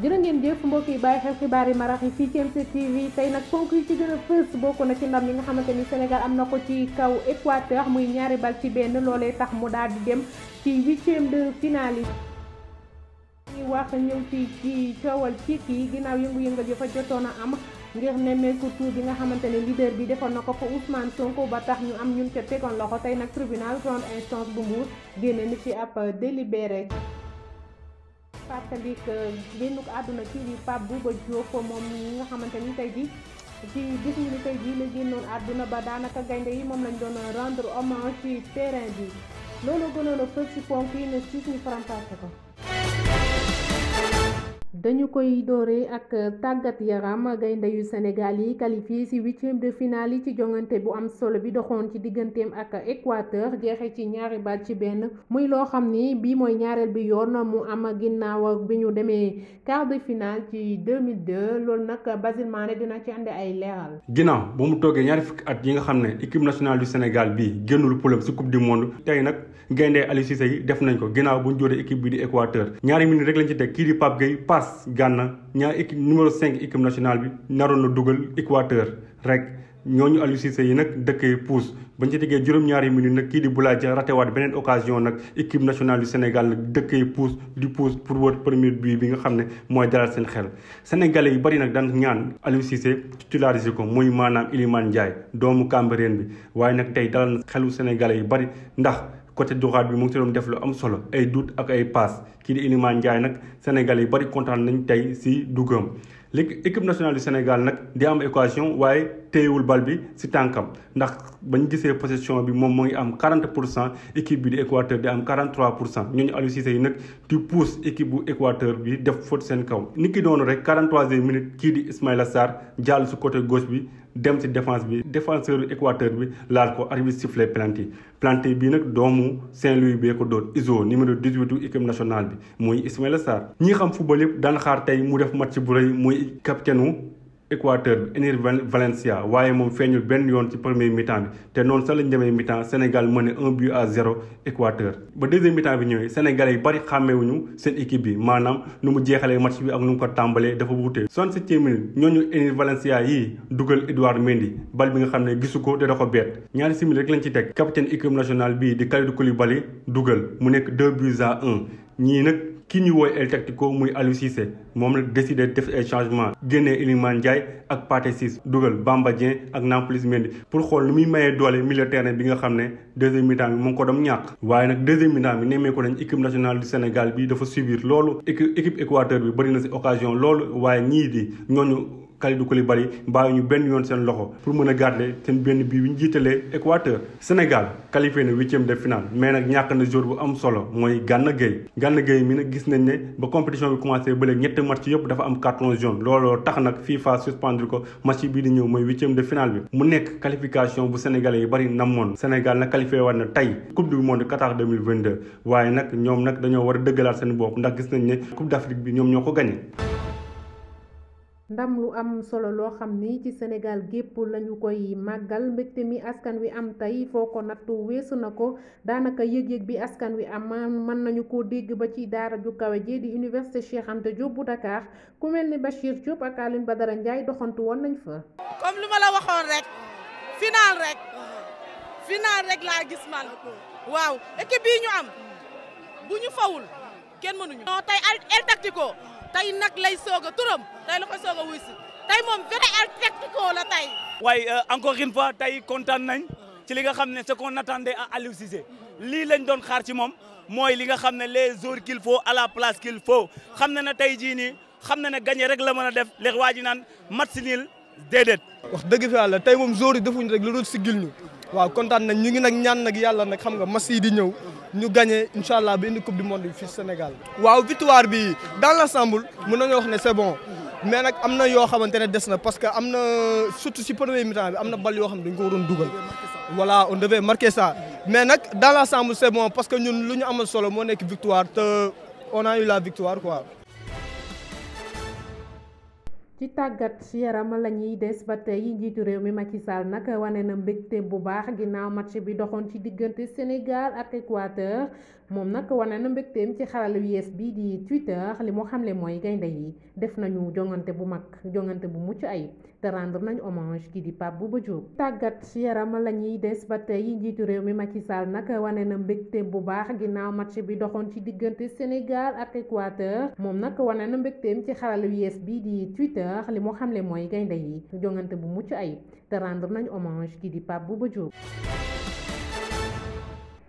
jërë ngeen jëf mbokk yi bàyyi xel xibaar yi marax yi fii ci MC TV tey nag ponk yi ci gën a fës bokk na ci ndam yi nga xamante ni Sénégal am na ko ci kaw Équateur muy 2 bal ci 1 loolee tax mu daal di dem ci 8e de finale yi. ñu wax ñëw ci coowal ci kii ginnaaw yëngu-yëngal yi fa jotoon a am ngir nemmeeku tour bi nga xamante ne leader bi defoon na ko fa Ousmane Sonko ba tax ñu am ñun ca tegoon loxo tey nag tribunal grande instance bu Mbour génne ni ci ab délibéré. fàttali génn ko àdduna kii di Pape Bouba Diop moom ñi nga xamante ni tey ji ci gis ñu ni tey ji la génnoon àdduna ba daanaka gaynde yi moom lañ doon rendre hommage ci terrain bi loolu gënoon a fës ci ponk yi ne siis ñu faram-fàcce ko. dañu koy dooree ak tàggat yaram gaynde yu Sénégal yi qualifié ci 8e de finale yi ci jongante bu am solo bi doxoon ci digganteem ak Équateur jeexe ci 2 bal ci 1 muy loo xam ni bii mooy ñaareel bi yoon mu am ginnaaw bi ñu demee quart de finale ci 2002 loolu nag Basile Mané dina ci andi ay leeral. ginnaaw ba mu toogee ñaari fukki at yi nga xam ne équipe nationale du Sénégal bii génnul problème ci coupe du monde tey nag gaynde Aliou Cissé yi def nañ ko ginnaaw bu ñu jóoree équipe bi di Équateur ñaari minutes rek lañ ci teg kii di Pape Gueye passe Gana ñaar équipe numéro 5 équipe nationale bi naroon na dugal Équateur rek ñooñu Aliou Cissé yi nag dëkkee pousse bañ ci tegee juróom-ñaari minutes nag kii di Boulaye Dia ratewaat beneen occasion nag équipe nationale du Sénégal nag dëkkee pousse di pousse pour wër premier but bi nga xam ne mooy dalal seen xel sénégalais yi bari nag daan ñaan Aliou Cissé titularisé ko muy maanaam Iliman Ndiaye doomu Cambérène bi waaye nag tey dalal na xelu sénégalais yi bari ndax côté droite bi mu ngi ci doon def lu am solo ay doute ak ay passe kii di Iliman Ndiaye nag sénégalais yi bari kontaan nañ tey si dugam léegi équipe nationale du Sénégal nag di am occasion waaye téyewul bal bi si tànkam ndax bañ gisee possession bi moom moo ngi am 40% équipe bi di Équateur di am 43% ñooñu Aliou Cissé yi nag di pousse équipe bu Équateur bi def faute seen kaw ni ki doonu rek 43e minute kii di Ismaïla Sarr jàll si côté gauche bi dem ci défense bi défenseur Équateur bi laal ko arbitre sifflé penalty bii nag doomu Saint-Louis bee ko doon Iso numéro 18 équipe nationale bi muy Ismaïla Sarr ñi xam football yëpp daan xaar tey mu def match bu rëy muy capitaine Équateur bi Enner Valencia waaye moom feeñul benn yoon ci premier mi-temps bi te noonu sax lañ demee mi-temps Sénégal mené 1-0 Équateur ba deuxième mi-temps bi ñëwee sénégalais yi bari xàmmeewuñu seen équipe bi maanaam nu mu jeexalee match bi ak nu mu ko tàmbalee dafa wuute 67e minute ñooñu Enner Valencia yii dugal Edouard Mendy bal bi nga xam ne gisu ko te da ko bett ñaari simili rek lañ ci teg capitaine équipe nationale bii di Kalidou Koulibaly dugal mu nekk 2-1 ñii nag ki ñu woy El Tactico muy Aliou Cissé moom la décidé def ay changement génnee Iliman Ndiaye ak Pathé Ciss dugal Bamba Dieng ak Nampalys Mendy pour xool nu muy mayee doole milieu terrain bi nga xam ne deuxième mi-temps bi mu ngi ko doon ñàkk waaye nag deuxième mi-temps bi nemmee ko nañ équipe nationale du Sénégal bi dafa subir loolu équipe Équateur bi bëri na si occasion loolu waaye ñii di ñooñu Kalidou Koulibaly bàyyi ñu benn yoon seen loxo pour mën a garder seen benn bii bi ñu jiitalee Équateur Sénégal qualifié na 8e de finale mais nag ñàkk na jour bu am solo mooy Gana Gueye mi nag gis nañ ne ba compétition bi commencé ba léegi ñetti match yëpp dafa am carton jaune looloo tax nag FIFA suspendre ko match bii di ñëw mooy 8e de finale bi mu nekk qualification bu sénégalais yi bari namoon Sénégal nag qualifié war na tey coupe du monde Qatar 2022 waaye nag ñoom nag dañoo war a dëggalaat seen bopp ndax gis nañ ne coupe d'Afrique bi ñoom ñoo ko gagné. ndam lu am solo loo xam ni ci Sénégal gépp lañu koy màggal mbégte mi askan wi am tey foo ko nattu weesu na ko daanaka yëg-yëg bi askan wi am mën nañu ko dégg ba ci daara ju kawe ji di université Cheikh Anta Diop bu Dakar ku mel ni Bachir Diop ak Alioune Badara Ndiaye doxantu woon nañ fa. comme lu ma la waxoon rek final rek laa gis man waaw équipe bii ñu am bu ñu fawul kenn mënuñu. non tey El Tactico tey nag lay soog a turam tey la koy soog a wuy si tey moom vrai El Tactico la tey. waaye encore une fois tey kontaan nañ ci li nga xam ne ce qu'on attendait à Aliou Cissé lii lañ doon xaar ci moom mooy li nga xam ne les joueurs qu'il faut à la place qu'il faut xam na ne tey jii nii xam na ne gagné rek la mën a def léegi waa ji naan match nul déedéet. wax dëgg fi yàlla tey moom joueurs yi defuñ rek lu dul siggil ñu waaw kontaan nañ ñu ngi nag ñaan nag yàlla nag xam nga match yi di ñëw. ñu gagné incha allah bi indi coupe du monde fii Sénégal. waaw victoire bi dans l'ensemble mën nañoo wax ne c'est bon mais nag am na yoo xamante ne des na parce que am na surtout si premier mi-temps bi am na bal yoo xam ne dañu ko waroon dugal. voilà on devait marquer ça mais nag dans l'ensemble c'est bon parce que ñun lu ñu amal solo moo nekk victoire te on a eu la victoire quoi. ci tàggat yaram la ñuy des ba tey njiitu réew mi Macky Sall nag wane na mbégte bu baax ginnaaw match bi doxoon ci diggante Sénégal ak Équateur moom nag wane na mbégteem ci xarala yu yees bi di Twitter li mu xamle mooy gaynde yi def nañu jongante bu mag jongante bu mucc ayib te rendre nañu hommage ki di Pape Bouba Diop. tàggat yaram la ñuy des ba tey njiitu réew mi Macky Sall nag wane na mbégte bu baax ginnaaw match bi doxoon ci diggante Sénégal ak Équateur moom nag wane na mbégteem ci xarala yu yees bi di Twitter. li mu xamle mooy gaynde yi jongante bu mucc ayib te rendre nañu hommage ki di Pape Bouba Diop.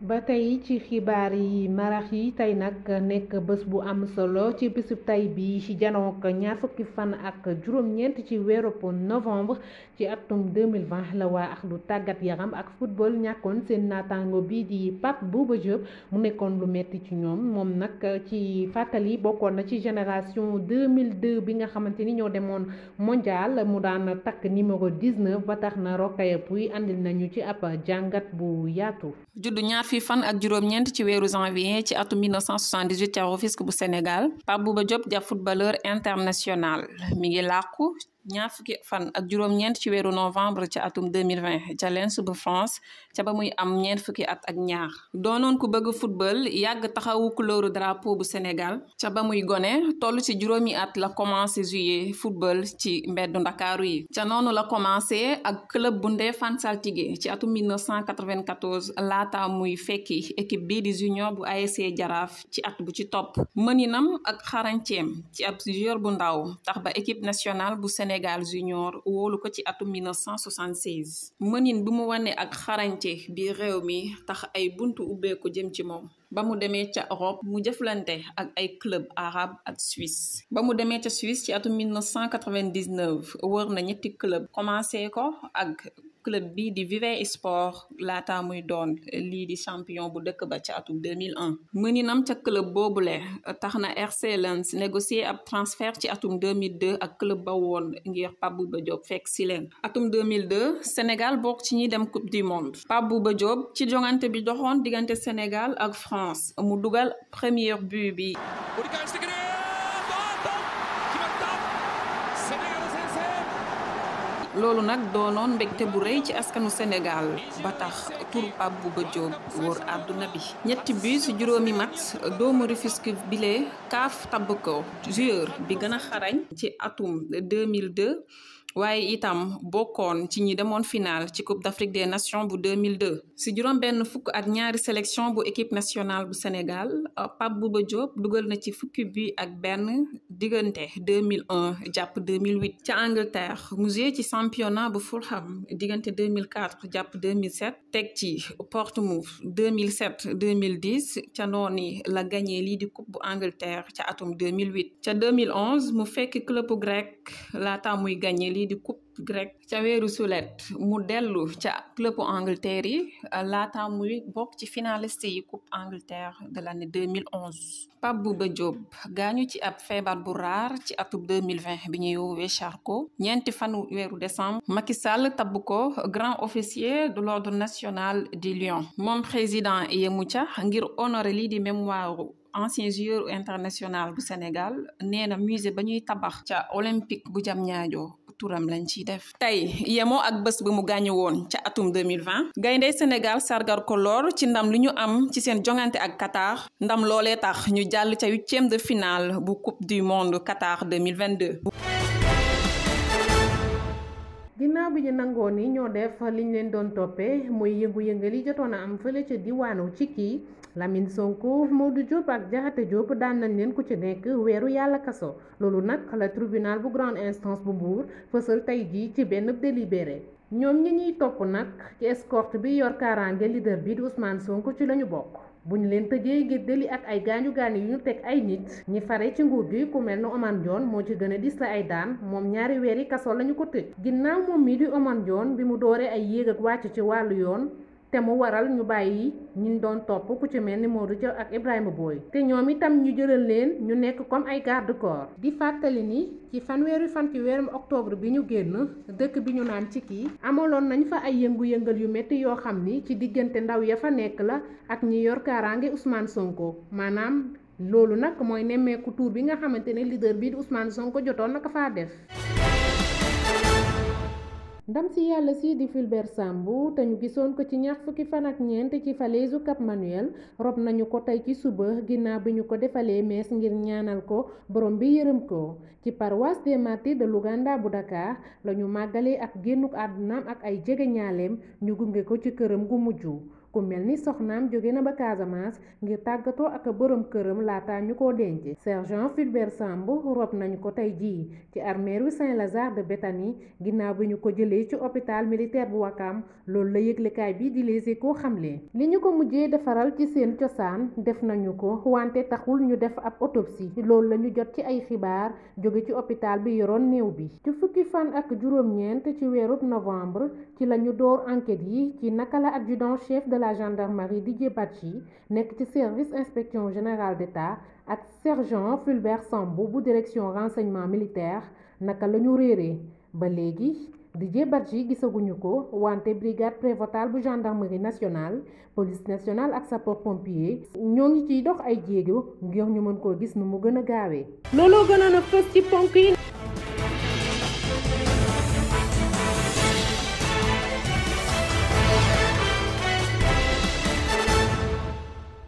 ba tey ci xibaar yi marax yi tey nag nekk bés bu am solo ci bésub tey bi ci janook ñaar fukki fan ak juróom-ñeent ci weeru novembre ci atum 2020 la waa ak lu tàggat yaram ak football ñàkkoon seen naataango bi di Pape Bouba Diop mu nekkoon lu metti ci ñoom moom nag ci fàttali bokkoon na ci génération 2002 bi nga xamante ni ñoo demoon mondial mu daan takk numéro 19 ba tax na Rokhaya Pouye andil nañu ci ab jàngat bu yaatu. juddu ñaar fi fan ak juróom-ñeent ci weeru janvier ci atum 1978 ca Rufisque bu Sénégal Pape Bouba Diop ja footballeur international mi ngi làqu ñaar fukki fan ak juróom-ñeent ci weeru novembre ca atum 2020 ca Lens bu France ca ba muy am ñeent fukki at ak ñaar doonoon ku bëgg football yàgg taxawu couleur drapeau bu Sénégal ca ba muy gone toll ci juróomi at la commencé jouer football ci mbeddu Ndakaaru yi ca noonu la commencé ak club bu Ndefane Saltigué ci atum 1994 laata muy fekki équipe bii di junior bu ASC Jaraaf ci at bu ci topp mëninam ak xarañceem ci ab joueur bu ndaw tax ba équipe nationale bu Sénégal junior wóolu ko ci atum 1976 mënin bi mu wane ak xarañte bi réew mi tax ay buntu ubbeeku jëm ci moom ba mu demee ca Europe mu jëflante ak ay club arabe ak Suisse ba mu demee ca Suisse ci atum 1999 wër na ñetti club commencé ko ak club bi di Vevey Sport laata muy doon lii di champion bu dëkk ba ca atum 2001 mëninam ca club boobule tax na RC Lens négocié ab transfert ci atum 2002 ak club ba woon ngir Pape Bouba Diop fekk si leen atum 2002 Sénégal bokk ci ñi dem coupe du monde Pape Bouba Diop ci jongante bi doxoon diggante Sénégal ak France mu dugal premier but bi loolu nag doonoon mbégte bu rëy ci askanu Sénégal ba tax tur Pape Bouba Diop wóor àdduna bi ñetti but ci juróomi match doomu Rufisque bile CAF tabb ko joueur bi gën a xarañ ci atum 2002 waaye itam bokkoon ci ñi demoon final ci Coupe d'Afrique des Nations bu 2002 si juróom benn fukk ak ñaari sélection bu équipe nationale bu Sénégal Pape Bouba Diop dugal na ci fukki but ak benn diggante 2001 jàpp 2008 ca Angleterre mu joué ci championnat bu Fulham diggante 2004 jàpp 2007 teg ci Portsmouth 2007 2010 ca noonu la gagné lii di coupe bu Angleterre ca atum 2008 ca 2011 mu fekk club grec laata muy gagné lii di coupe grec ca weeru sulet mu dellu ca club Angleterre yi laata muy bokk ci finaliste yi coupe Angleterre de l'année 2011 Pape Bouba Diop gaañu ci ab feebar bu raar ci atub 2020 bi ñuy woowee Charcot ñeenti fanu weeru décembre Macky Sall tabb ko grand officier de l'ordre national du Lion moom président yemu ca ngir honorer lii di mémoire ancien joueur international bu Sénégal nee na musée ba ñuy tabax ca olympique bu Diamniadio turam lañ ciy def tey yemoo ak bés bi mu gaañu woon ca atum 2020 gayndey Sénégal sargar ko loor ci ndam li ñu am ci seen jongante ak Qatar ndam loolee tax ñu jàll ca 8e de finale bu coupe du monde Qatar 2022 ginnaaw bi ñu nangoo ni ñoo def liñ leen doon toppee muy yëngu-yëngal yi jotoon a am fële ca diwaanu Cikki Lamine Sonko Modou Diop ak Diakhaté Diop daan nañ leen ku ci nekk weeru yàlla kaso loolu nag la tribunal bu grande instance bu Mbour fësal tey jii ci benn délibéré ñoom ñi ñuy topp nag ci escorte bi yor kaaraange leader bi di Ousmane Sonko ci lañu bokk bu ñu leen tëjee ngir délit ak ay gaañu-gaañu yu ñu teg ay nit ñi fare ci nguur gi ku mel ne Oumar Dione moo ci gën a dis la ay daan moom 2 weeri kaso lañu ko tëj ginnaaw moom mii di Oumar Dione bi mu dooree ay yéeg ak wàcc ci wàllu yoon te mu waral ñu bàyyi ñi doon topp ku ci mel ni Modou Diop ak Ibrahima Boye te ñoom itam ñu jëlal leen ñu nekk comme ay garde corps di fàttali ni ci fanweeri fan ci weerum octobre bi ñu génn dëkk bi ñu naan Cikki amaloon nañ fa ay yëngu-yëngal yu métti yoo xam ni ci diggante ndaw ya fa nekk la ak ñi yor kaaraange Ousmane Sonko maanaam loolu nag mooy nemmeeku tuur bi nga xamante ne leader bi di Ousmane Sonko jotoon na ko faa def ndam si yàlla si di Fulbert Sambou te ñu gisoon ko ci ñaar fukki fan ak ñeent ci falaisu Cap Manuel rob nañu ko tey ci suba ginnaaw bi ñu ko defalee mees ngir ñaanal ko borom bi yërëm ko ci paroisse des martyrs de l'Ouganda bu Dakar la ñu màggalee ak génnuk àddunaam ak ay jege ñaaleem ñu gunge ko ci këram gu mujj ku mel ni soxnaam jóge na ba Casamance ngir tàggatoo ak borom këram laata ñu ko denc sergent Fulbert Sambou rob nañu ko tey jii ci armeeru Saint-Lazare de Béthanie ginnaaw bi ñu ko jëlee ci hôpital militaire bu Wakam loolu la yëglekaay bi di Les Échos xamle li ñu ko mujjee defaral ci seen cosaan def nañu ko wante taxul ñu def ab autopsie loolu la ñu jot ci ay xibaar jóge ci hôpital bi yoroon néew bi ci fukki fan ak juróom-ñeent ci weerub novembre ci la ñu door enquête yi ci naka la adjudant chef de la gendarmerie Didier Badji nekk ci service inspection générale d'État ak sergent Fulbert Sambou bu direction renseignement militaire naka la ñu réeree ba léegi Didier Badji gisaguñu ko wante brigade prévôtale bu gendarmerie nationale police nationale ak sapeur-pompier ñoo ngi ciy dox ay jéego ngir ñu mën koo gis nu mu gën a gaawee. looloo gënoon a fës ci ponk yi.